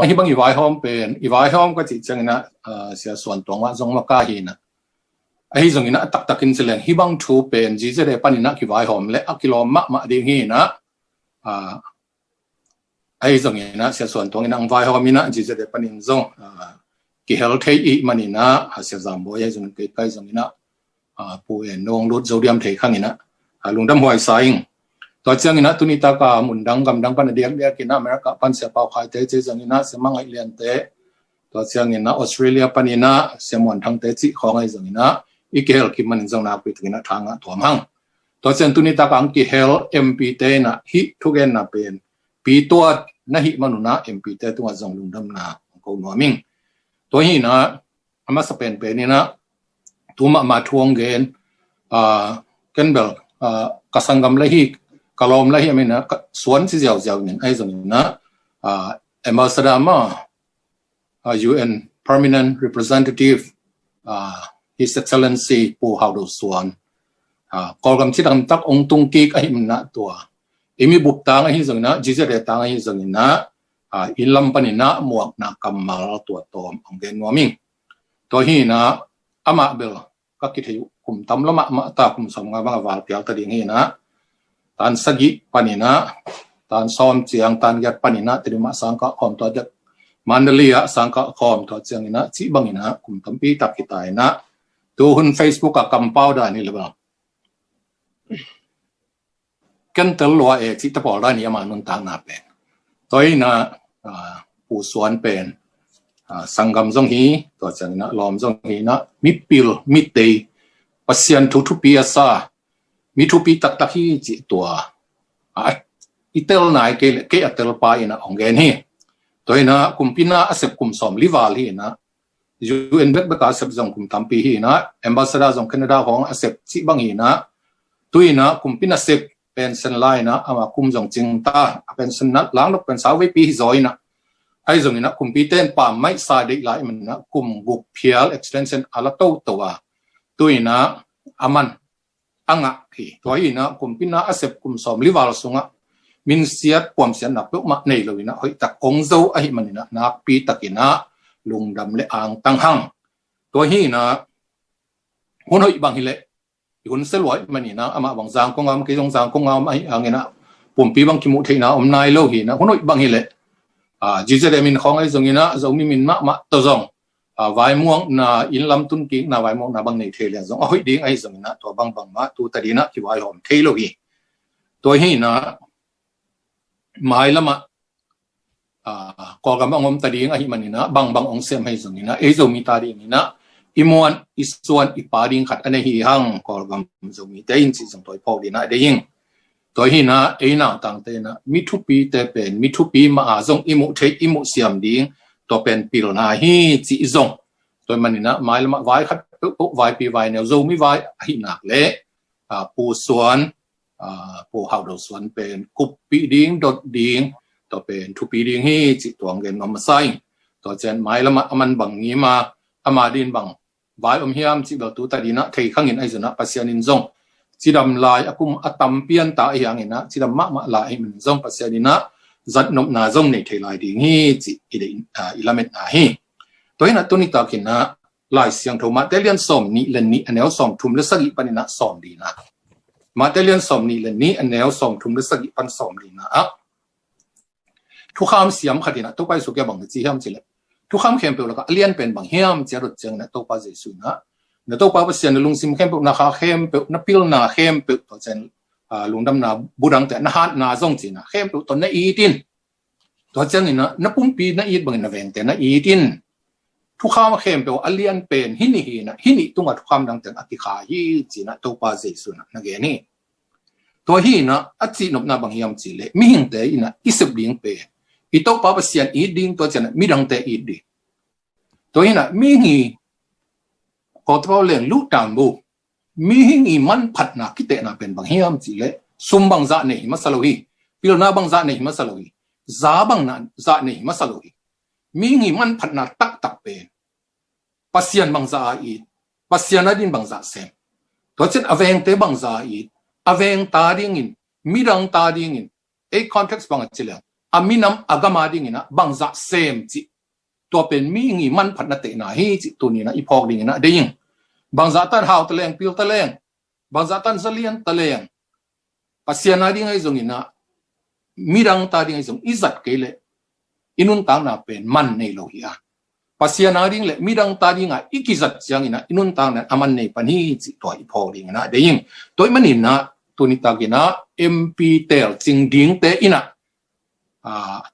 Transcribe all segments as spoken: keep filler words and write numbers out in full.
hih bang i vaihawm pen, i vaihawm ka cih ciangin ah, ah, Sia Suan Tuang mah zong maka hi in ah. Ahi zongin ah a taktakin ci leng hih bang thu pen G Z A panin ah kivaihawm le a kilawm mahmah ding hi in ah, ah, ahi zongin ah Sia Suan Tuang in ah ang vaihawm in ah G Z A panin zong, ah, kihel thei i hih manin ah, ah, Sia Zam Bawi ahi zongin kei kai zongin ah, ah, Pu En Nong Lut Zo Diam Thei Khang in ah, ah, lungdam huai sa ing. Tua ciangin ah tuni taka mun dang gam dang pan a diakdiak in ah America pan Sia Pau Khai te ci zongin ah Sia Mang Ngai Lian te, tua ciangin ah Australia panin ah Sia Muan Thang te cih khawng ahi zongin ah i kihel kim manin zong nakpi takin ah thangah tuam hang. Tua ciang tuni taka ang kihel M P te in ah hih thugenna pen pi tuat na hih manun ah M P te tungah zong lungdamna ang ko nuam ing. Tua hi in ah a masa penpen in ah tu mahmah thu hong gen, ah, ken bel, ah, ka sanggam la hi, ka lawm la hi, a min ah ka suan ci ziauziau in ahi zongin ah, ah, Ambassador mah, ah, U N Permanent Representative, ah, His Excellency Pu Hau Do Suan, ah, Kawlgam cidam tak ong tung kik ahi in ah tua i mi bup tang ahi zongin ah, G Z A tang ahi zongin ah, ah, inn lam panin ah muakna kammal tua tawm ong gen nuam ing. Tua hi in ah amah bel ka kithei uh kum tam lo mahmah ta, kum sawm nga bang a val pial ta ding hi in ah, tan sagih panin ah, tan sawm ciang, tan giat panin ah Tedim ah sang kah khawm, tua dek Mandalay ah sang kah khawm, tua ciangin ah cih bangin ah kum tampi tak hi ta in ah, tu hun Facebook ah kampau dan hi le bang ken tel lua e cih ta pawl dan hi, ama nuntakna pen. Tua hi in ah, ah, Pu Suan pen, ah, sanggam zong hi, tua ciangin ah lawm zong hi in ah, mipil, mitei, Pasian thu thupi a sa, mi thupi taktak hi cih tua, ah, i tel nai kei le kei a tel pa in ah ong gen hi. Tua hi in ah kumpi na a sep kum sawm li val hi in ah, U N bekbek a sep zong kum tampi hi in ah, Ambassador zong Canada hong a sep cih bang hi in ah, tu in ah kumpi na sep pension la in ah ama kum zong cing ta, a pension na lang lok pen sau veipi hi zaw in ah, ahi zongin ah kumpi ten pam maih sa deih lai man in ah kum guk phial extension a la toto a, tu in ah a man a ngah hi. Tua hi in ah kumpi na a sep kum sawm li val sungah minsiat puamsiatna peuhmah nei lo in ah hoih tak ong zo ahi man in ah nakpi takin ah lungdam le angtang hang. Tua hi in ah hun hoih bang hi leh i hun sia lua ahi man in ah, amah bang Zangkong a om, kei zong Zangkong a om ahi hangin ah pumpi bang kimuh theihna om nai lo hi in ah, hun hoih bang hi leh, ah, G Z A min khawng ahi zongin ah Zomi min mahmah tawh zong, ah, vaimuakna, inn lam tun kikna vaimuakna bang nei thei lian zong a hoih ding ahi zongin ah tua bang bangmah tu ta ding in ah kivaihawm thei lo hi. Tua hi in ah mailam ah, ah, Kawlgam ah ong om ta ding ahi man in ah, bangbang ong sem ahi zongin ah, ei Zomi ta ding in ah i muan i suan i pa ding khat a nei hi hang, Kawlgam Zomite in cih zong tua i phawk ding in ah deih ing. Tua hi in ah ei nautangte in ah mi thupite pen mi thupi mah a zong i muh theih, i muh siam ding, tua pen pilna hi cih zong. Tua hi man in ah mailam ah vai khat peuhpeuh, vaipi vaineu, Zomi vai ahi nak leh, ah, Pu Suan, ah, Pu Hau Do Suan pen kuppih ding, dot ding, tua pen thupi ding hi cih tua ong gen nuam masa ing. Tua ciang mailam ah a man bang ngim a, ama ding bang vai om hiam cih bel tu ta ding in ah thei khang in, ahi zongin ah Pasian in zong cidam lai a kum a tam pian ta ahi hangin ah, cidam mahmah lai ahi man zong Pasian in ah zatnopna zong nei thei lai ding hi cih i deih, ah, i lametna hi. Tua hi in ah tuni takin ah Lai Siangtho Mate lian sawm nih le nih a neu sawm thum le sagih panin ah sawm ding in ah. Mate lian sawm nih le nih a neu sawm thum le sagih pan sawm ding in ah. Thukham siam khat in ah Topa Jesu kiang bang ci hiam cih leh, thukham khempeuh lakah a lian pen bang hiam ci a dot ciangin ah Topa Jesu in ah, na Topa Pasian na lungsim khempeuh, na kha khempeuh, na pilna khempeuh, tua ciang, ah, lungdamna bu dangte, na hatna zong ci in ah khempeuh tawh na it in. Tua ciangin ah na pumpi na it bangin na vengte na it in. Thukham khempeuh a lian pen hih nih hi in ah, hih nih tungah thukham dangte a kikha hi ci in ah Topa Jesu in ah na gen hi. Tua hi in ah a cihnopna bang hiam cih leh, mihingte in ah i sep ding pen i Topa Pasian it ding, tua ciang ah midangte it ding. Tua hi in ah mihing i, kawtapau leng luh tam bu, mihing i manphatna kitehna pen bang hiam cih leh, sum bangzah nei hi masa lo hi, pilna bangzah nei hi masa lo hi, za bangzah nei hi masa lo hi. Mihing i manphatna taktak pen Pasian bangzah a it, Pasian a ding bangzah sem, tua ciang a vengte bangzah a it, a veng ta dingin, midang ta dingin, ei context bang a ci leng, a minam a gam a dingin ah bangzah sem cih, tua pen mihing i manphatna tehna hi cih tuni-in ah i phawk dingin ah deih ing. Bangzah tan hau taleng, pil taleng, bangzah tan zalian taleng, Pasian a ding ahi zongin ah, midang ta ding ahi zong i zat kei leh i nuntakna pen man nei lo hi a, Pasian a ding le midang ta dingah i kizat ciangin ah i nuntakna a man nei pan hi cih tua i phawk dingin ah deih ing. Tua ahih manin ah tuni takin ah M P telcing dingte in ah, a,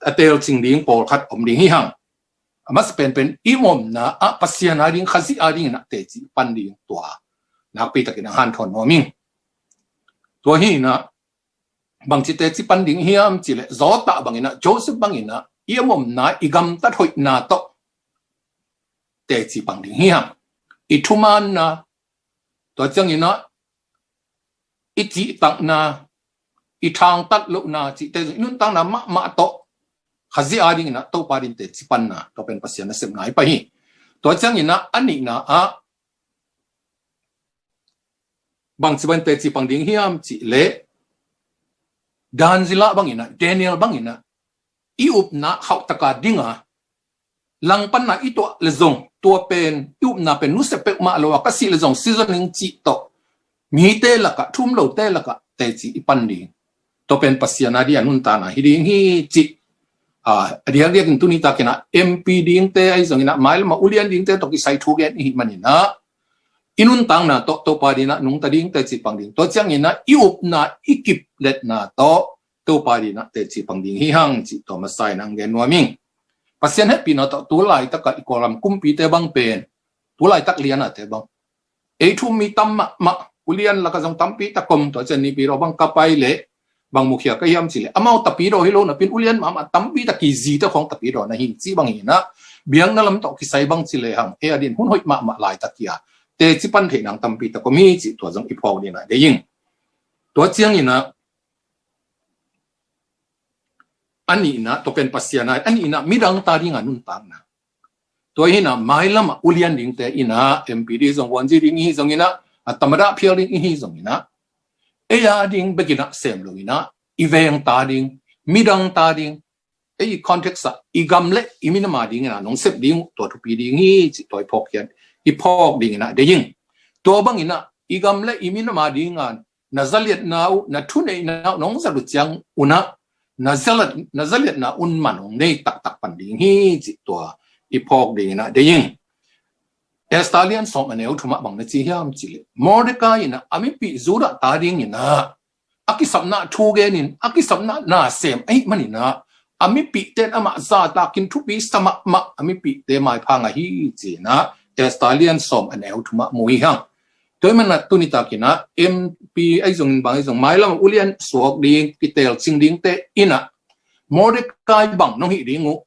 a telcing ding pawlkhat om ding hi hang. A masa penpen i omna ah Pasian a ding, Khazih a dingin ah teci pan ding tua nakpi takin ah hanthawn nuam ing. Tua hi-in ah bangci teci pan ding hiam cih leh, Zawtah bangin ah, Joseph bangin ah i omna, i gamtat hoihna tawh teci pan ding hi hang. I thumaanna, tua ciangin ah i cihtakna, i thangtat lohna cihte, i nuntakna mahmah tawh Khazih a dingin ah Topa ding teci panna, tua pen Pasian nasepna hi pah hi. Tua ciangin ah a nihna ah bangci bangin teci pan ding hiam cih leh, Daniel bangin ah, Daniel bangin ah i upna khauhtaka ding a, langpanna i tuah le zong, tua pen i upna pen nusia peuhmah lo a, ka sih le zong si zaw ning cih tawh mite lakah, thu um lote lakah teci i pan ding. Tua pen Pasian a ding a nuntakna hi ding hi cih, a, a diakdiakin tuni takin ah M P dingte ahi zongin ah, mailam ah ulian dingte tawh kisai thu gen i hih manin ah, i nuntakna tawh Topa dingin ah nungta ding, teci pan ding. Tua ciangin ah i upna, i kipletna tawh Topa dingin ah teci pan ding hi hang cih tua masa-in ah gen nuam ing. Pasian hehpihna tawh tu laitakah i Kawlgam kumpite bang pen, tu laitak lianate bang, ei thu um mi tam mahmah, ulian lakah zong tampi tak om. Tua ciang Naypyidaw bang ka pai leh bang mukhia ka hiam cih leh, amau Tapidaw hi lo napi-in ulian mahmah tampi tak i zite khawng Tapidaw na hi cih bang hi-in ah, biakna lam tawh kisai bang ci lehang ei a dingin hun hoih mahmah laitak hi a, teci pan theih nang tampi tak om hi cih tua zong i phawk dingin ah deih ing. Tua ciangin ah a nihna, tua pen Pasian a, a nihna midang ta ding a nuntakna. Tua hi-in ah mailam ah ulian dingte in ah, M P ding zong, vuanzi ding i hi zongin ah, a tamadah phial ding i hi zongin ah, ei a ding bekin ah sem lo-in ah, i veng ta ding, midang ta ding, ei i context ah i gam le i minam a dingin ah nong sep ding uh, tua thupi ding hi cih tua i phawk hian, i phawk dingin ah deih ing. Tua bangin ah i gam le i minam a dingin ah na zaliatna uh, na thuneihna uh nong zat uh ciangun ah, na zaliat, na zaliatna un man hong nei taktak pan ding hi cih tua i phawk dingin ah deih ing. Esther lian sawm a neu thumah bang na ci hiam cih leh, Mordecai in ah a mipih Judah ta dingin ah a kisapna thu genin, a kisapna na sem ahih manin ah, a mipihte in amah zahtakin thupi sa mahmah, a mipihte maipha ngah hi ci-in ah Esther lian sawm a neu thumah mu hi hang. Tua ahih manin ah tuni takin ah M P ahi zongin bang ahi zong, mailam ah ulian suak ding, kitelcing dingte in ah Mordecai bang nong hih ding uh,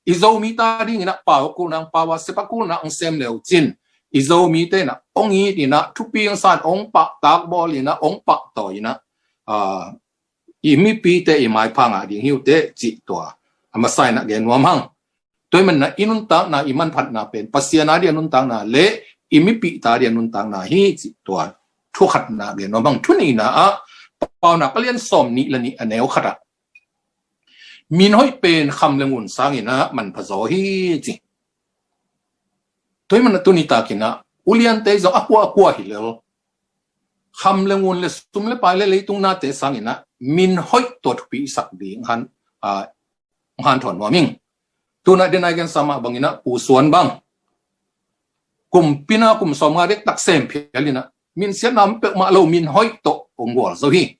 i Zomi ta dingin ah pau a kulna hong pau a, sep a kulna hong sem le uh cin, i Zomite in ah hong it in ah, thupi hong sa in, hong pahtak bawl in ah, hong pahtawi in ah, a, i mipite i maipha ngah ding hi uh teh cih tua a masa-in ah gen nuam hang. Tua ahih manin ah i nuntakna, i manphatna pen Pasian a ding a nuntakna le i mipihte a ding a nuntakna hi cih tua thu khatna gen nuam hang. Thu nihna ah, Paunak a lian sawm nih le nih a neu khat ah, min hoih pen kham le ngun sangin ah manpha zaw hi ci. Tua ahih manin ah tuni takin ah uliante zong a kua a kua hi lel, kham le ngun le sum le pai le leitung nate sangin ah min hoih tua thupi i sak ding hong han, a, hong hanthawn nuam ing. Tu-in ah den a i gen sa mah bangin ah Pu Suan bang, kumpi in ah kum sawmnga dektak sem phial in ah, min siatna om peuhmah lo, min hoih tawh hong gualzo hi.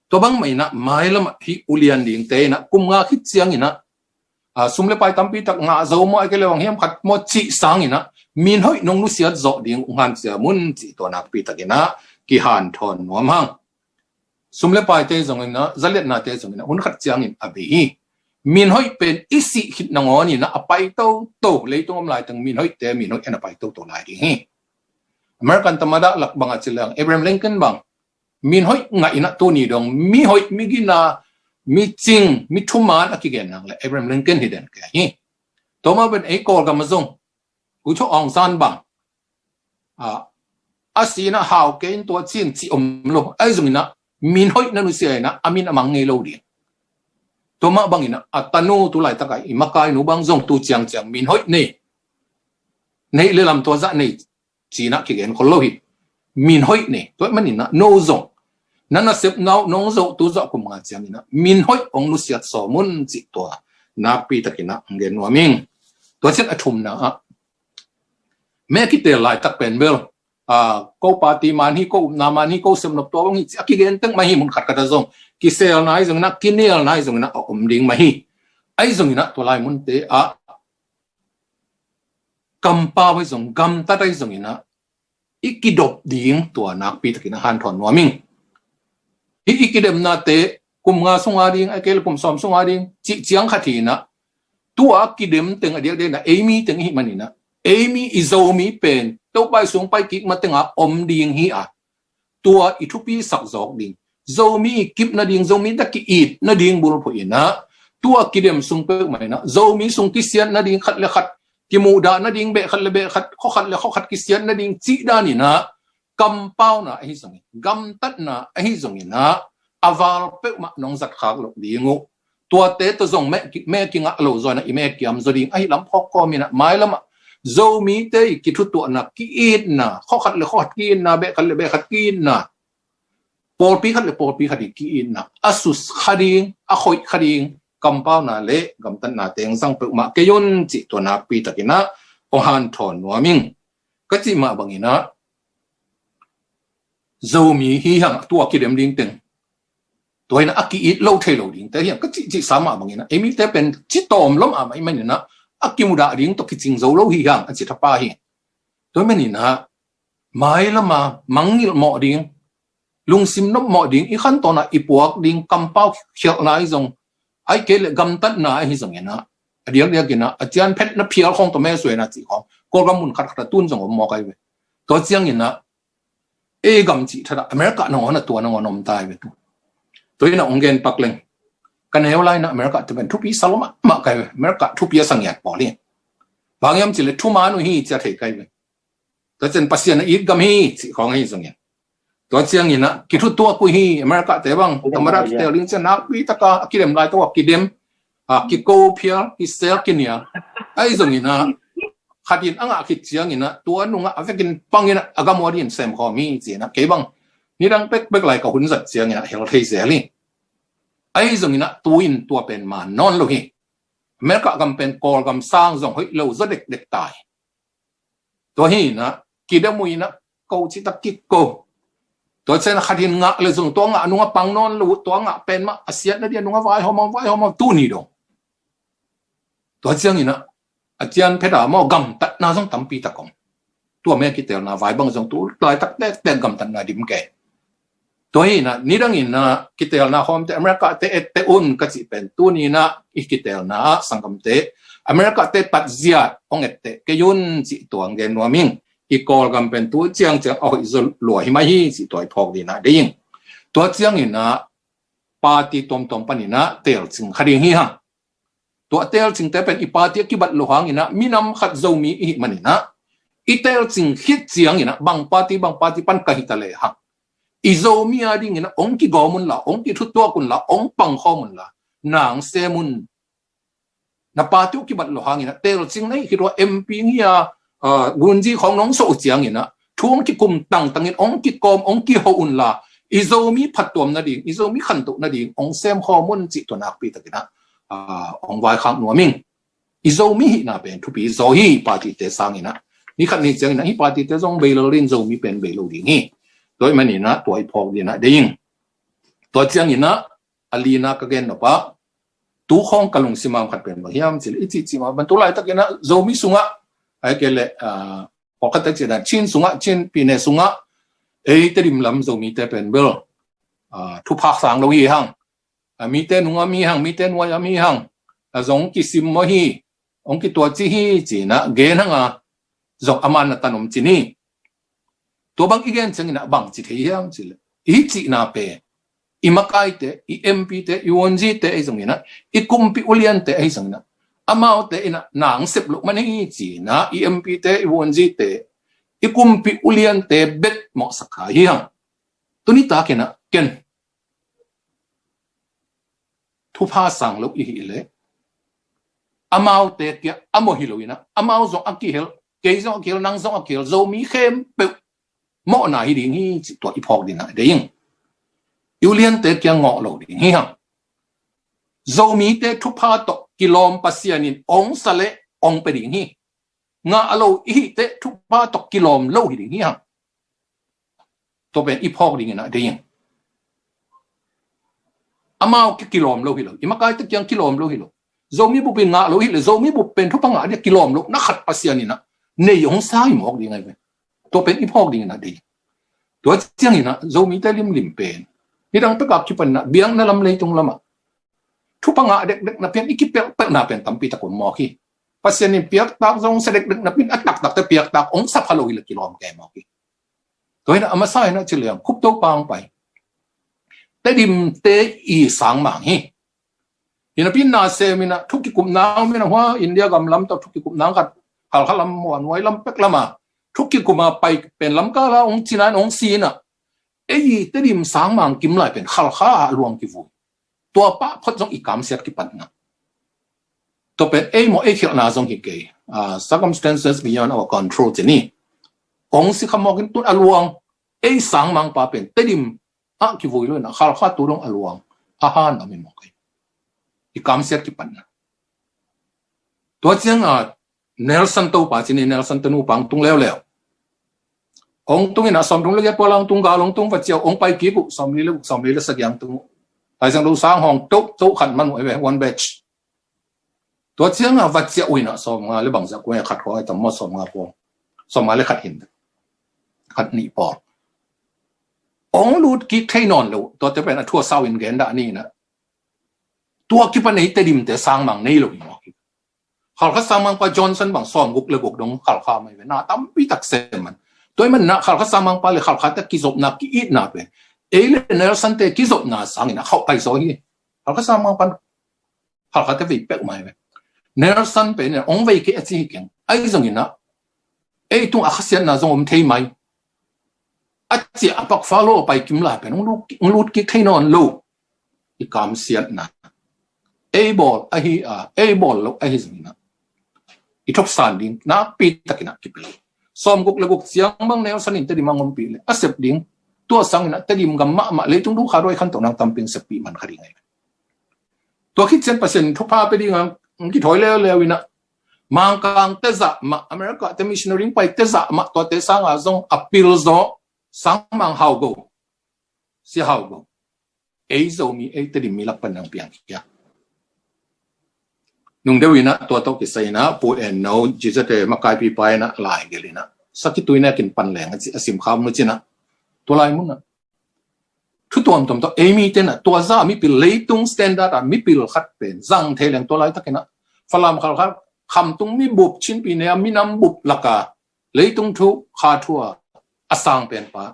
Tua bang mah in ah mailam ah hih ulian dingte in ah kum nga khit ciangin ah, a, sum le pai tampi tak ngah zo maw, ahih kei leh bang hiam khat maw cih sangin ah, min hoih nong nusiat zawh ding hong hanciam un cih tua nakpi takin ah kihanthawn nuam hang. Sum le paite zongin ah, zaliatnate zongin ah, hun khat ciangin a bei hi. Min hoih pen i sih khit nangawnin ah a pai toto, leitung om laiteng min hoihte min hoih in a pai toto lai ding hi. American tamadah lak bang ah ci leng, Abraham Lincoln bang, min hoih ngah in ah tuni dong mi hoih, mi gina, mi cing, mi thuman a kigen nang leh Abraham Lincoln hi den kei hi. Tua mah bangin ei Kawlgam ah zong U Thaw Aung San bang, a, a si in ah hau kei in tua cin cih om lo. Ahi zongin ah min hoih na nusia in ah a min a mang ngei lo ding. Tua mah bangin ah a tanu tu laitak a i makainu bang zong tu ciangciang min hoih nei, neih le lam tua zah nei ci-in ah kigen khol lo hi. Min hoih nei, tua ahih manin ah no zong na nasepna uh nong zawh tu zawh kum nga ciangin ah min hoih hong nusiat sawm un cih tua nakpi takin ah hong gen nuam ing. Tua ciang a thumna ah, me kiteel laitak pen bel, ah, ko party man hi, ko upna man hi, ko sepnop tua bang hi ci a kigen teng mah hi, mun khatkhat ah zong kiselna ahi zongin ah, kinialna ahi zongin ah a om ding mah hi. Ahi zongin ah tua lai munte ah kampau ahi zong, gamtat ahi zongin ah i kidop ding tua nakpi takin ah hanthawn nuam ing. Hih i kidemnate kum nga sunga ding, ahih kei leh kum sawm sunga ding cih ciang khat hi-in ah, tua kidem teng a diakdiak in ah ei mi teng i hih manin ah, ei mi, i Zomi pen Topa i sung pai kik ma teng a om ding hi a, tua i thupi sak zawk ding, Zomi i kip nading, Zomi ta ki-it nading bulphuh in ah, tua kidem sung peuhmah in ah Zomi sung kisiat nading, khat le khat kimuhdah nading, beh khat le beh khat, khua khat le khua khat kisiat nading cih danin ah kampauna ahi zongin, gamtatna ahi zongin ah a val peuhmah nong zat khak loh ding uh. Tuate tawh zong me ki, me kingah lo zaw in ah i me kiam zaw ding ahi lam phawk kawmin ah, mailam ah Zomite i kithutuahna, ki-itna, khua khat le khua khat ki-itna, beh khat le beh khat ki-itna, pawlpi khat le pawlpi khat i ki-itna a sus kha ding, a khoih kha ding kampauna le gamtatna teng zang peuhmah kei un cih tua nakpi takin ah hong hanthawn nuam ing. Ka cih mah bangin ah Zomi hi hang, tua kidem ding teng, tua in ah a ki-it lo thei lo dingte hi hang, ka cih cihsa mah bangin ah ei mite pen ci tawm lom a mah ahih manin ah a kimudah ding tawh kicing zo lo hi hang, a ci thapa hi. Tua ahih manin ah mailam a mangngilh mawh ding, lungsim nop mawh ding, i khantawn ah i puak ding kampau khialhna ahi zong, ahih kei leh gamtatna ahi zongin ah, a diakdiakin ah a cian phetna phial khawng tawh me suaina cih khawng Kawlgam mun khatkhat ah tun zong om mawk ahi ve. Tua ciangin ah ei gam cih that ah America nangawn ah tua nangawn om ta ahi ve tu. Tua in ah hong gen pak leng, ka neu lai in ah America te pen thupi sa lua mahmah ka hi ve. America thupi a sa ngiat pawl hi. Bang hiam cih leh thuman uh hi ci a thei ka hi ve. Tua ciang Pasian a it gam hi cih khawng ahi zongin, tua ciangin ah kithutuak uh hi. America te bang tamada kiteel ding ciang nakpi taka a kidem lai tawh a kidem, a kiko phial, kisel, kinial. Ahi zongin ah khat in a ngah khit ciangin ah tua nungah a vekin pangin ah a gam uh a dingin sem khawm hi ci-in ah kei bang nidang pekpek lai ka hun zat ciangin ah hel thei zel hi. Ahi zongin ah tu-in tua pen man nawn lo hi. America gam pen Kawlgam sang zong hoih lo zaw dekdek ta hi. Tua hi-in ah kidem uh in ah ko cih tak kiko. Tua ciang khat in ngah leh zong tua ngah nungah pang nawn lo uh, tua ngah pen mah a siat nading a nungah vaihawm a, vaihawm a, tuni dong. Tua ciangin ah a cian phet a maw gamtatna zong tampi tak om. Tua me kiteelna vai bang zong tu laitak tektek gamtatna dim kei. Tua hi-in ah nidangin ah kiteelna khawmte America te etteh un ka cih pen tuni-in ah i kiteelna ah sanggamte America te tatzia hong etteh kei un cih tua hong gen nuam ing. I Kawlgam pen tu ciangciang a hoih zaw lua hi mah hi cih tua i phawk dingin ah deih ing. Tua ciangin ah party tuamtuam panin ah teelcing kha ding hi hang. Tua teelcingte pen i party a kibat loh hangin ah minam khat Zomi i hih manin ah i teelcing khit ciangin ah bang party bang party pan ka hi ta lehang, i Zomi a dingin ah hong kigawm unla, hong kithutuak unla, hong pangkhawm unla, nang sem un. Na party uh kibat loh hangin ah teelcing na hih khit uh a M P ngia, ah, gunzi khawng nong suah uh ciangin ah thu hong kikum tangtangin hong kikawm, hong kiho unla, i Zomi phattuam nading, i Zomi khantoh nading hong sem khawm un cih tua nakpi takin ah, ah, hong vaikhak nuam ing. I Zomi hihna pen thupi zaw hi, partyte sangin ah. Ni khat ni ciangin ah hih partyte zong bei lo ding, Zomi pen bei lo ding hi. Tua ahih manin ah tua i phawk dingin ah deih ing. Tua ciangin ah a lina ka gen nop ah, tu khawng ka lungsim a om khat pen bang hiam cih leh, i cihcih mah bang tu laitakin ah Zomi sungah, ahih kei leh, ah, pawlkhatte cih dan Chin sungah, Chin pyine sungah ei Tedim lam Zomite pen bel, ah, thuphak sang lo hi hang. Ah, mite nungam hi hang, mite nuaiam hi hang. Ah, zong kisim mawh hi, hong kituaci hi ci-in ah gen hang a, zong a man a tan om ci ni. Tua bang i gen ciangin ah bang ci thei hiam cih leh, i cihna pen i makaite, i M P te, i wonzite ahi zongin ah, i kumpi uliante ahi zongin ah, amaute in ah nang sep loh man hi ci-in ah i M P te, i wonzite, i kumpi uliante bek mawhsak kha hi hang. Tuni takin ah ken thupha sang lo i hih leh, amaute kia a mawh hi lo inah, amau zong a kihel, kei zong a kihel, nang zong a kihel, Zomi khempeuh mawhna hi ding hi cih tua i phawk dingin ah deih ing. I uliante kia ngawh lo ding hi hang. Zomite thupha tawh kilawm Pasian in ong sa leh ong pia ding hi. Ngah lo i hih teh thupha tawh kilawm lo hi ding hi hang. Tua pen i phawk dingin ah deih ing. Amau kia kilawm lo hi lo, i makaite kiang kilawm lo hi lo. Zomi bup in ngah lo hi leh, Zomi bup pen thupha ngah dia kilawm lo na khat Pasian inah nei ong sa hi mawk ding ahi ve. Tua pen i phawk dingin ah deih. Tua ciangin ah Zomite limlim pen nidang pek a kipan inah biakna lam, leitung lamah thupha ngah dekdek napi-in i kipelhpelhna pen tampi tak om mawk hi. Pasian in piaktak zong sa dekdek napi-in a taktakte piaktak ong sa pha lo hi leh kilawm kei mawk hi. Tua inah a masa inah ci leng Khup Topa ong pai, Tedimte i sangmang hi. Hi napi-in na sem inah thu kikupna om inah, hua India gam lam tawh thu kikupna khat, Halkha lam, Muanhuai lam pek lamah thu kikup a pai pen lamkal ah ong cina in ong si inah, ei Tedim sangmang kim lai pen Halkha ah luang kivui. Tua pah phot zong i kamsiat kipan inah. Tua pen ei mawh ei khialhna zong hi kei. Ah, circumstances beyond our control ci ni. Ong si kha mawk in, tun a luang, ei sangmangpa pen Tedim ah kivui lo inah Halkha tu dong a luang, a han om hi mawk hi. I kamsiat kipan inah. Tua ciang a Nelson Topa ci ni, Nelson tanu pa ong tung leuleu. Ong tung inah sawmthum le giat pawl ah ong tung, gal ong tung, va ciah uh, ong pai kik uh, sawmli le guk, sawmli le sagih ah ong tung uh. Laisiangtho sang hawng toh toh khat man uh ahi ve, one batch. Tua ciang a va ciah uh inah sawmnga le bangzah kua, khat khawng ahi tam maw, sawmnga pawl, sawmnga le khat hi in, khat nih pawl. Ong lut kik thei nawn lo, tuate pen a thu a sau in gen dah ni inah. Tua kipan ei Tedimte sangmang nei lo hi mawk hi. Halkha sangmangpa Johnson bang sawmguk le guk dong Halkha mah hi ve, na tampi tak sem man. Tua ahih manin ah Halkha sangmangpa le Halkhate kizopna, ki-itna pen ei le Nelsonte kizopna sangin ah khauh pai zaw hi. Halkha sangmangpa Halkhate vei peuhmah hi ve. Nelson pen ong vei kei a ci hi keng. Ahi zongin ah ei tungah khasiatna zong om thei mai. A ciah a pakfa lo a pai kim lai pen ong lut, ong lut kik thei nawn lo. I kamsiatna, ei bawl ahi a, ei bawl lo ahi zongin ah i thoksan ding nakpi takin ah kipia. Sawmguk le guk ciang bang Nelson in Tedim a ong ompih leh a sep ding, tua sangin ah Tedim gam mahmah, leitung dukha duai khantohna tampin seppih man kha ding ahi. Tua khit ciang Pasian thupha pia ding a ong kithawi leuleu inah, Mangkangte zah mah, Americate missionary ong paite zah mah, tuate sang a zong a pil zaw Sangmang Hau Go, Sia Hau Go, ei Zomi, ei Tedim mi lak pan ong piang khia. Nung deuh inah tua tawh kisai inah Pu En No, Jizate makaipipa inah lai gelh inah, sakhi tui nek in pan leng a ci, a sim kham nu ci inah, tua lai mun ah thu tuamtuam tawh ei mite inah, tua zah mipil, leitung standard ah mipil khat pen zang thei leng, tua laitak inah Falam, Halkha, Khamtung mibup, Chin Pyine a minam bup lak a leitung thu, kha thu a a sang penpa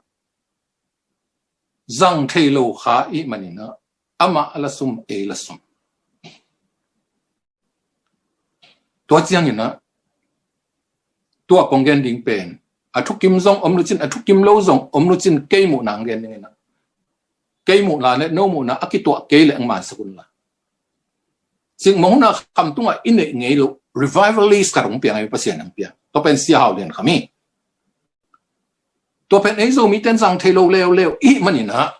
zang thei lo kha ahih manin ah amah a la sum, ei la sum. Tua ciangin ah tua kong gen ding pen a thukim zong om lucin, a thukim lo zong om lucin, kei muhna ong gen ding inah, kei muhna le no muhna a kituah kei leh ong mansak un la. Cikmawh hun ah Khamtung ah i neih ngei loh revivalist khat ong piang ahi, Pasian ong piang. Tua pen Sia Hau Lian Kham hi. Tua pen ei Zomite in zang thei lo leuleu ahih manin ah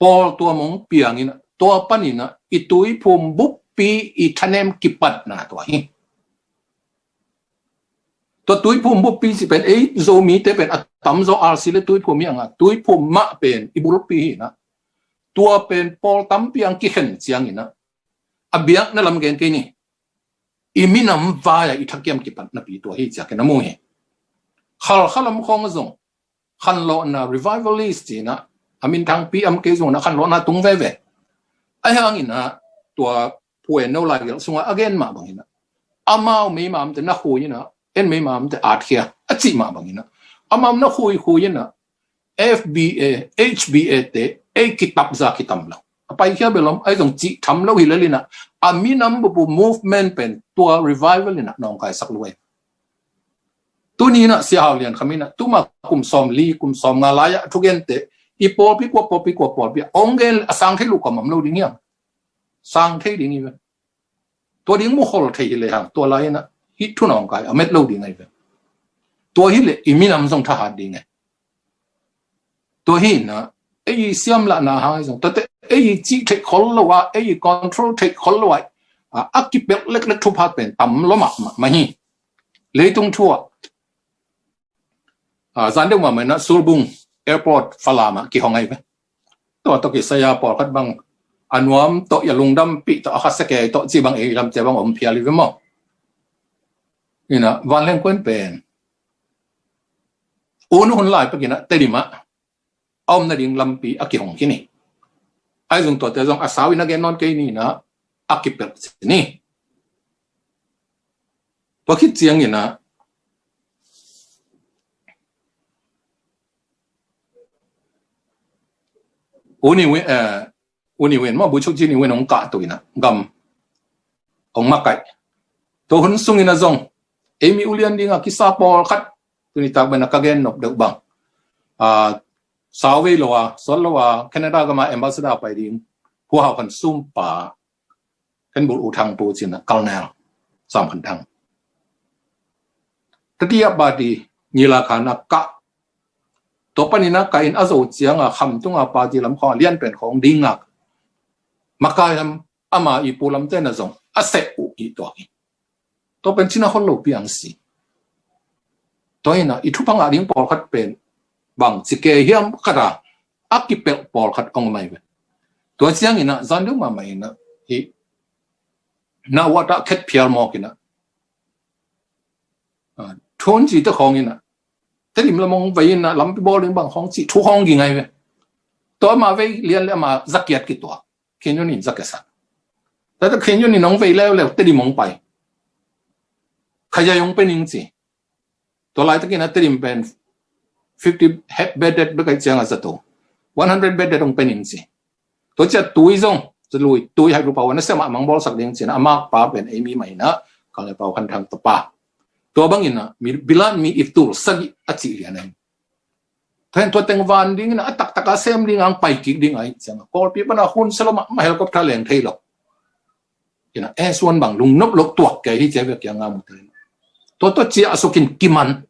pawltuam ong piang inah, tua panin ah i Tuiphum buppi i thanem kipatna tua hi. Tua Tuiphum buppi cih pen ei Zomite pen a tamzaw R C le Tuiphum hi hang a, Tuiphum mah pen i bulpi hi inah, tua pen pawl tampi ong kikhen ciangin ah, a biakna lam gen kei ni, i minam vai ah i thakiam kipatnapi tua hi ci-a ken a mu hi. Halkha lam khawng ah zong khanlawhna, revivalist ci inah, a minthangpi om kei zongin ah khanlawhna tung veve. Ahi hangin ah tua Pu En No laigelh sungah a gen mah bangin ah, amau meima omte na khui inah, en meima omte at khia a cih mah bangin ah, amau na khui khui inah F B A, H B A te ei kitap za kitam lo, a paikhia bel om, ahi zong cih tham lo hi lel inah, a minam bup uh movement pen tua revival inah nawngkaisak lo hi. Tuni inah Sia Hau Lian Kham inah tuma kum sawmli, kum sawmnga lai ah a thugente I pawlpi kua pawlpi kua pawlpi a ong gen a sang thei lo kua mah om lo ding hiam? Sang thei ding hi ve. Tua ding mu khol thei hi le hang tua lai-in ah hih thunawngkai a met lo ding ahi ve. Tua hi leh i minam zong thahat ding e. Tua hi-in ah ei i siamlahna hang ahi zong tuate ei i cih theih khol lo a, ei i control theih khol lo a, a, a kipelh leklek thupha pen tam lua mahmah mah hi. Leitung thu ah, a, zan deuh mahmah in ah Surbung Airport Falam ah kihong ahi ve. Tua tawh kisai a pawlkhat bang a nuam tawh, i a lungdampih tawh, a khasia kei tawh cih bang ei lamte bang om phial hi ve maw? In ah vanleng kua in pen u nu hun lai pek in ah Tedim ah a om nading lampi a kihong khin hi. Ahi zong tuate zong a sau in a gen nawn kei ni in ah a kipelh cih ni. Tua khit ciangin ah U Ne Win, eh, U Ne Win maw, Bogyoke Ghegye Ne Win hong kahto in ah gam hong makaih. Tua hun sungin ah zong ei mi ulian ding a kisa pawlkhat, tuni tak bang in ah ka gen nop deuh bang, a, sau vei lo a, sawt lo a, Canada gam ah ambassador pai ding Pu Hau Khan Sum pa, Khenbul U Thang Pu cih in ah Colonel Sam Khan Thang, Tatiya party nilakhan ah kah. Tua panin ah kah in a zo ciang a Khamtung a party lam khawng a lian pen khawng ding ngak. Makai lam ama i pu lamte in ah zong a seh uh kituak hi. Tua pen cina hon lo piang si. Tua hi-in ah i thupha ngah ding pawlkhat pen bang ci kei hiam khat a, a kipelh pawlkhat hong om ahi ve. Tua ciangin ah zan deuh mahmah in ah hih Nawat ah khet phial mawk in ah, a, thun ci te khawng in ah Tedim lam hong vei in ah lampi bawl ding bang khawng cih thu khawng ging ahi ve. Tua ama vei lian le ama zakiat kituak. Khin Yun in zakiat sak. Tua tawh Khin Yun in hong vei leuleu Tedim hong pai. Khayai hong pe ning ci. Tua laitakin ah Tedim pen fifty bedded bek ahih ciang a zato one hundred bedded hong pe ning ci. Tua ciang tui zong, za lui tui hai rupa wana sema mang bawlsak ding ci-in ah a makpa pen ei mi mah in ah Colonel Pau Khan Thang tapa. Tua bangin ah mi, bilat mi ip tul sagih a cih lian ahi. Tua hi-in tua teng van dingin ah a taktak a sem ding a hong pai kik ding ahih ciang a Kawlpi pan a hun sia lo mahmah, helicopter leng thei lo. In ah S one bang lungnop lo tuak kei hi ci a, vek kiang a mu te. Tua tua ciah a sukin kiman.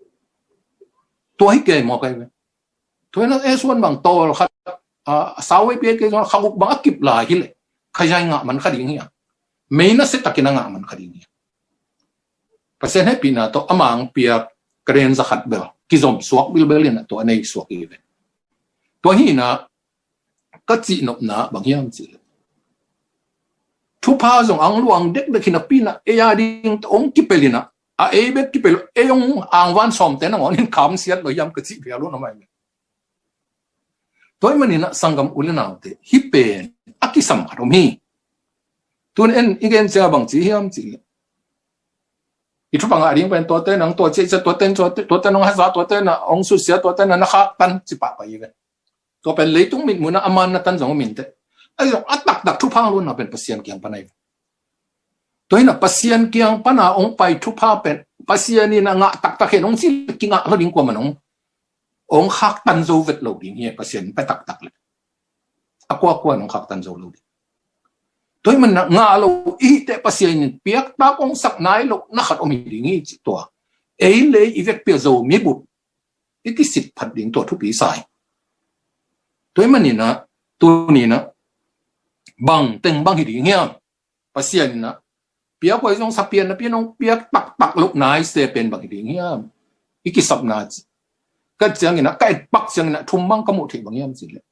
Tua hi kei mawk ahi ve. Tua hi-in ah S one bang tawlkhat, a, sau vei piak kei zong kha guk bang a kip lai hi leh Khayai ngah man kha ding hi a, mei nasia takin a ngah man kha ding hi a. Pasian hehpihna tawh ama hong piak crane za khat bel kizom suak bilbel in ah tua a nei suak hi ve. Tua hi-in ah ka cih nopna bang hiam cih leh thupha zong a hong luang dekdek hi napi in ah ei a ding tawh hong kipelh in ah, a ei bek kipelh, ei hong angvan sawmte nangawn in khamsiat lo hiam ka cih phial uh na mai leh. Tua ahih manin ah sanggam u le naute, hih pen a kisam khat om hi. Tun en i gen ciang a bang ci hiam cih leh i thupha ngah ding pen tuate in ah hong tua ciahciah, tuate in, tuate, tuate in ah hong haza, tuate in ah hong susia, tuate in ah na khaktan ci pahpah hi ve. Tua pen leitung mitmuh in ah a man na tan zong om inteh. Ahi zong a taktak thupha hong luanna pen Pasian kiang pan ahi ve. Tua hi-in ah Pasian kiang pan a hong pai thupha pen Pasian in ah ngah taktak hen hong cih leh kingah lo ding, kuamah in hong, hong khaktan zo vet lo ding hi. Pasian in pia taktak leh a kuakua in hong khaktan zo lo ding. Tua ahih manin ah ngah lo i hih teh Pasian in piaktak hong sak nai lo na khat om hi ding hi cih tua ei le ei i vekpi a Zomi bup i kisit phat ding tua thupi sa hi. Tua ahih manin ah tuni-in ah bang teng bang hi ding hiam? Pasian in ah piak huai zong sa pian na pian hong piak taktak loh nai se pen bang hi ding hiam? I kisapna ci. Ka ciangin ah, ka etpak ciangin ah thum bang ka muh theih bang hiam cih leh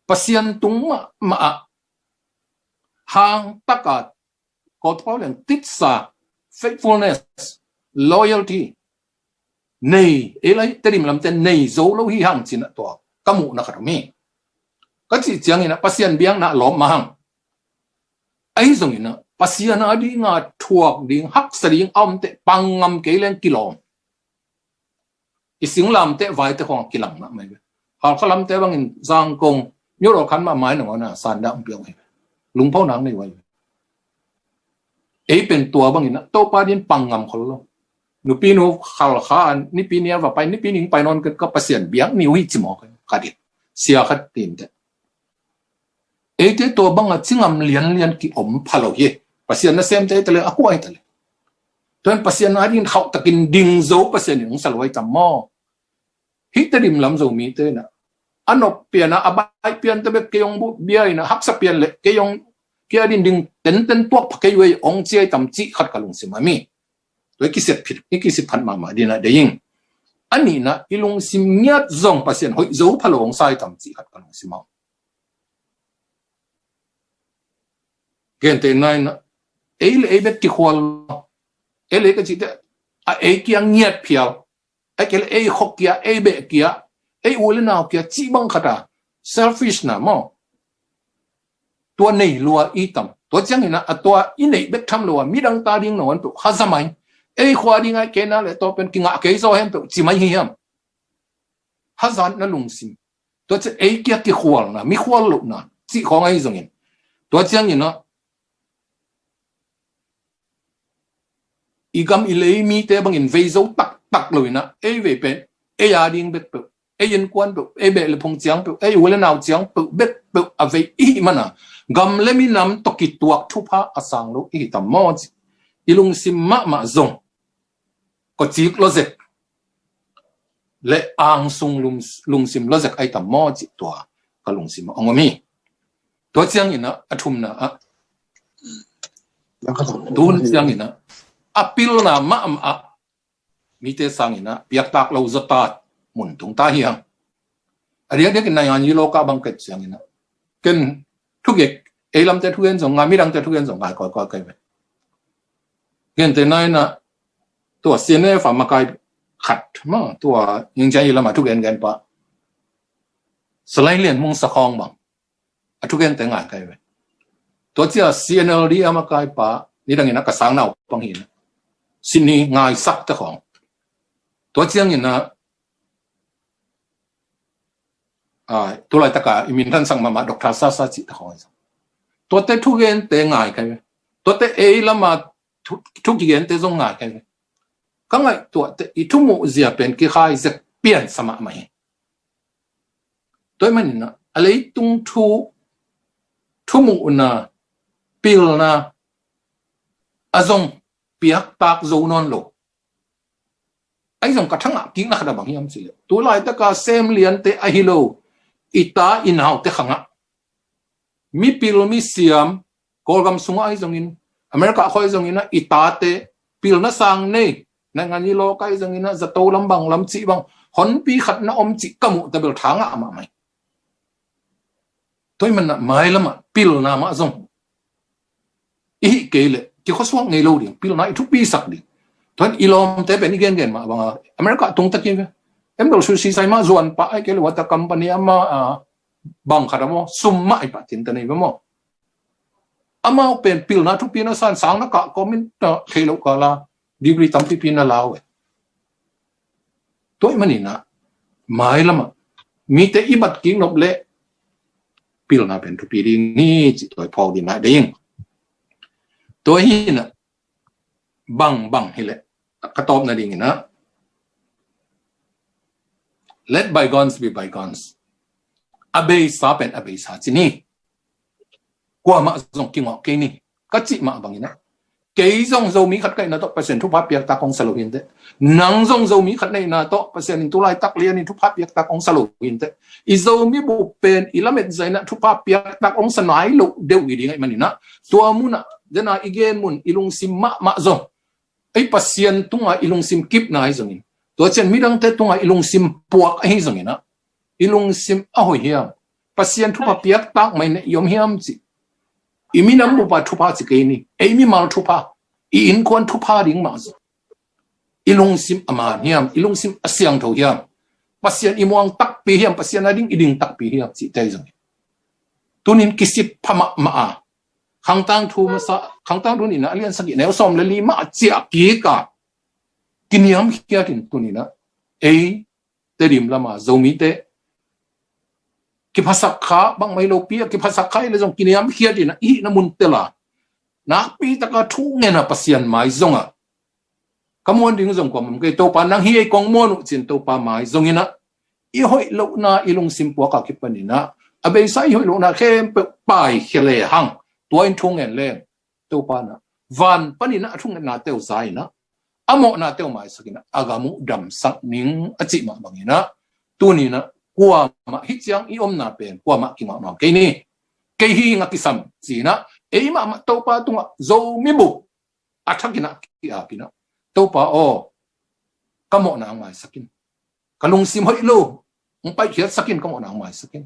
Pasian tung mahmah ah hang tak a Kawlpau leng titsa, faithfulness, loyalty nei, ei lai Tedim lamte nei zo lo hi hang cih in ah tua ka muhna khat om hi. Ka cih ciangin ah Pasian biakna lawp mah hang. Ahi zongin ah Pasian a ding a thuak ding, haksa ding a om teh pang ngam kei leng kilawm. I singlamteh vaite khawng a kilang mahmah hi ve. Halkha lamte bangin Zangkong, New Road khan mah mai nangawn a sandah hong piak uh hi ve. Lungphonak nei uh hi ve. Ei pen tua bangin ah Topa dingin pang ngam khol lo. Nupinu Halkha a Nipi ni a va pai, Nipi ni hong pai nawn kei ka, Pasian biak ni uh hi ci mawk hi ka ding. sia khat tinteh. Eite tua banga cingam lianlian ki om pha lo hi. Pasian nasemte eite le a kuai ta le. Tuan Pasian a dingin khauhtakin ding zo Pasian in hong sa lo ai tam maw? Hih Tedim lam Zomite na a nop pian a, a bai pian te bek kei hong bu bia in a, haksa pian le kei hong kia din ding tenten tuak pha kei wei hong ciai tam cih khat ka lungsim a mi. Tua i kisit phit, i kisit phat mahmah dina dei ing. A nihna i lungsim ngiat zong Pasian hoih zo pha lo hong sa ai tam cih khat ka lungsim a. Gente naina ei le ei bek kikhual lo. Ei le ei ka cihte a ei kia ngiat phial. Ei ke le ei khok kia, ei beh kia, ei u le nau kia cih bang khata selfish na maw? Tua nei lua i tam. Tua ciangin a tua i neih bek tham lo a midang ta ding nawn peuh haza mai. Ei khua ding ai kei na le tua pen kingah kei zaw hen peuh ci mai hi hiam? Hazatna lungsim. Tua ciang ei kia kikhualna, mi khual lohna cih khawng ahi zongin. Tua ciangin a i gam i lei mite bangin vei zo taktak lo in a, ei vei pen ei a ding bek peuh, ei innkuan peuh, ei beh le phung ciang peuh, ei u le nau ciang peuh bek peuh a vei i hih mana gam le minam tawh kituak thupha a sang lo i hi tam maw ci. I lungsim mahmah zong kawcik lawzek le angsung lungsim lawzek ai tam maw cih tua ka lungsim a hong om hi. Tua ciangin a, a thumna ah tun ciangin a, a pilna mahmah ah mite sangin a piaktak lo zawtat mun tung ta hi hang. A diakdiakin naingan yi lawka bang ket ciangin a ken thugek ei lamte thugen zong ngai, midangte thugen zong ngai kawikawi kai ve. Gente naina tua C N F a makai khat ma tua ningciang yi lama thugen gen pa Salai Lian Mung Sakhawng bang a thugente ngai kai ve. Tua cia C N L D a makai pa nidangin a ka sangnau pang hi na Sydney Ngaisak te khawng. Tua ciangin a tulai taka i minthansak mahmah Doctor Sasa cih te khawng. Tuate thugente ngai kai ve. Tuate ei lama thu kigente zong ngai kai ve. Ka ngaih tuate i thumuh zia pen kikhai zek piansa mahmah hi. Tua hi manin a leitung thu thumuhna pilna a zong piaktak zo nawn lo. Ahi zong ka thangah kikna khat a bang hiam cileh tulaitaka sem liante ahi lo i ta i naute khangah mipil misiam Kawlgam sungah ahi zongin America khuai zongin a i tate pilna sang nei naingan i lawk ahi zongin a zato lam bang lam cih bang honpi khat na om cih ka muh tabel thangah mahmah hi. Tua hi manah mailamah pilna mah zong i hih kei leh kikhuasuak ngei lo ding, pilna i thupisak ding. Tuan i lawmte pen i gengen mah banga America tungtakin ve M W C C mah zuan pah ai kei leh water company ama bang khat a maw sum mah i pah tinte nei ve maw? Amau pen pilna thupi na san sang na kah kawmin thei lo kala degree tampipi na lau e. Tua hi maninah mailamah mite i bat kik nop leh pilna pen thupi ding hi cih tua i phawk dinah ding. Tua hinah bang bang hileh ka tawpna dinginah let bygones be bygones. A beisa pen a beisa ci ni. Kuamah zong kingawh kei ni ka cih mah banginah kei zong Zomi khat ka hihna tawh Pasian thupha piaktak hong sa lo hinteh. Nang zong Zomi khat na hihna tawh Pasian in tulaitak lianin thupha piaktak hong sa lo hinteh. I Zomi bup pen i lamet zainah thupha piaktak hong sa nai lo deuh hi ding ahih maninah tua munah dena i gen mun i lungsim mahmah zong ei Pasian tunga i lungsim kipna ahi zongin tua cian midangte tunga i lungsim puak ahi zonginah i lungsim a hoih hiam? Pasian thupha piaktak mai na i om hiam cih i minam bupa thupha ci kei ni. Ei mimal thupha, i innkuan thupha ding mah zong i lungsim a man hiam? I lungsim a siangtho hiam? Pasian i muang takpi hiam? Pasian a ding i ding takpi hiam cihte ahi zongin tunin kisit pha mahmah a khangtang thu masa khangtang thu nina a lian sagih neu sawm le li mah a ciah kik a kiniamkhiatin tuninah ei Tedim lama Zomite kiphasak kha bangmai lopi a kiphasak kha i le zong kiniamkhiatinah i hihna mun tela nakpi taka thu ngena Pasian mai zonga ka muan ding zong kuamam kei. Topa nang hi ei kong muan uh cin Topa mai zonginah i hoih lohna i lungsim puak a kipaninah a beisa i hoih lohna khempeuh paikhia lehang, tua in thu ngen leng Topa inah van paninah a thungetnate uh za inah a mawhnate uh maisakinah a gam uh damsak ning a cih mah banginah tuninah kuamah hih ciang i omna pen kuamah kingauh nawn kei ni. Kei hi ing a kisam cinah ei mahmah Topa tungah Zomi bup a thakinah ki-apinah Topa aw, ka mawhna hong maisakin, ka lungsim hoih lo hong paikhiatsakin, ka mawhna hong maisakin,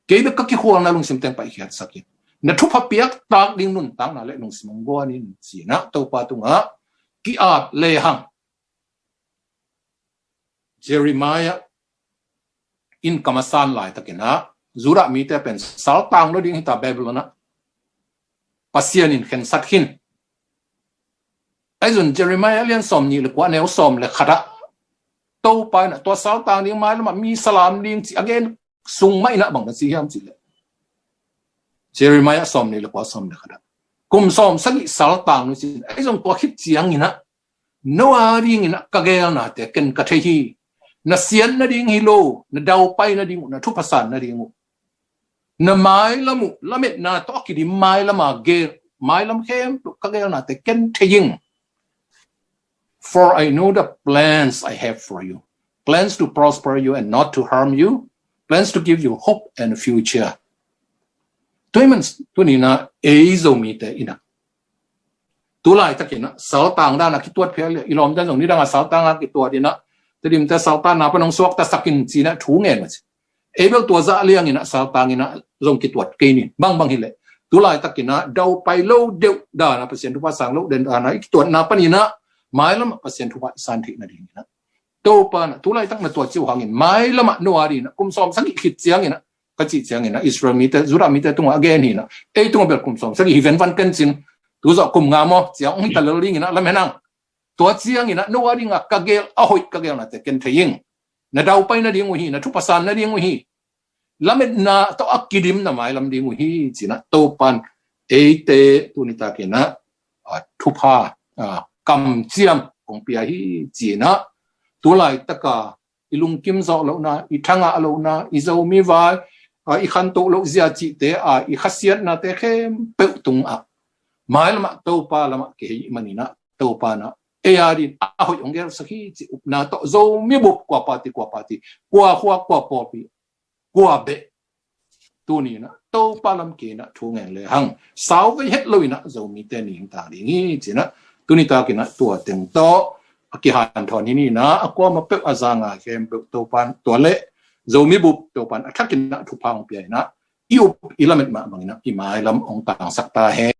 kei bek ka kikhualna lungsim teng paikhiatsakin, na thupha piaktak ding nuntakna le lungsim hong guanin cinah Topa tungah ki-ap lehang Jeremiah in kamasan laitakinah Judah mite pen saltang lo ding hita Babylon ah Pasian in khensat khin. Aizun Jeremiah lian sawm nih le kua neu sawm le khatah Topa inah tua saltang ding mailamah mi salam ding ci a gen sung mah inah bang na ci hiam cihleh Jeremiah sawm nih le kua sawm le khatah kum sawm sagih saltang lo cin aizun tua khit cianginah no a dinginah ka gelnate ken ka thei hi. Na siat nading hi lo, na daupai nading uh, na thupha san nading uh, na mailam uh, lametna tawh a kidim mailam a gel, mailam khempeuh ka gelnate ken thei ing. For I know the plans I have for you, plans to prosper you and not to harm you, plans to give you hope and future. Tua ahih man tuninah ei Zomite inah tulaitakinah saltang danah kituat phial le i lawmte zong nidangah saltangah kituat inah Tedimte saltanna pan hong suaktasakin cinah thu ngen mah ci. Ei bel tua zah lianginah saltanginah zong kituat kei ni. Bangbang hileh tulaitakinah daupai lo deuh danah Pasian thupha sang lo den danah i kituatna paninah mailamah Pasian thupha i san theih nadinginah Topa inah tulaitak na tua ci uh hangin mailamah no a dinah kum sawm sagih khit cianginah ka cih cianginah Israel mite, Judah mite tungah a gen hinah ei tungah bel kum sawm sagih hi venvan kencin, tuzawh kum nga maw ciang hong hita lel dinginah lam henang. Tua cianginah no a dingah ka gel a hoih ka gelnate ken thei ing. Na daupai nading uh hi, na thupha san nading uh hi. Lametna tawh a kidim na mailam ding uh hi cinah Topan eite tunitakinah thupha kamciam kong pia hi cinah tulaitaka i lungkim zawh lohna, i thangah lohna, i Zomi vai i khantoh loh zia cihte a i khasiatnate khempeuh tungah mailamah Topa lamah kihei maninah Topa inah ei a din a hoih hong gelsak hi cih upna tawh Zomi bup kuapati kuapati, kua khua kua pawlpi, kua beh tuninah Topa lam kinah thu ngen lehang sauvei het loinah Zomite ning tang ding hi cinah tunitakinah tua teng tawh a kihanthawn hi ninah a kuamah peuh a zanga khempeuh Topan tua le Zomi bup Topan a thakinah thupha hong pia inah i up i lamet mah banginah i mailam hong tangsak ta hen.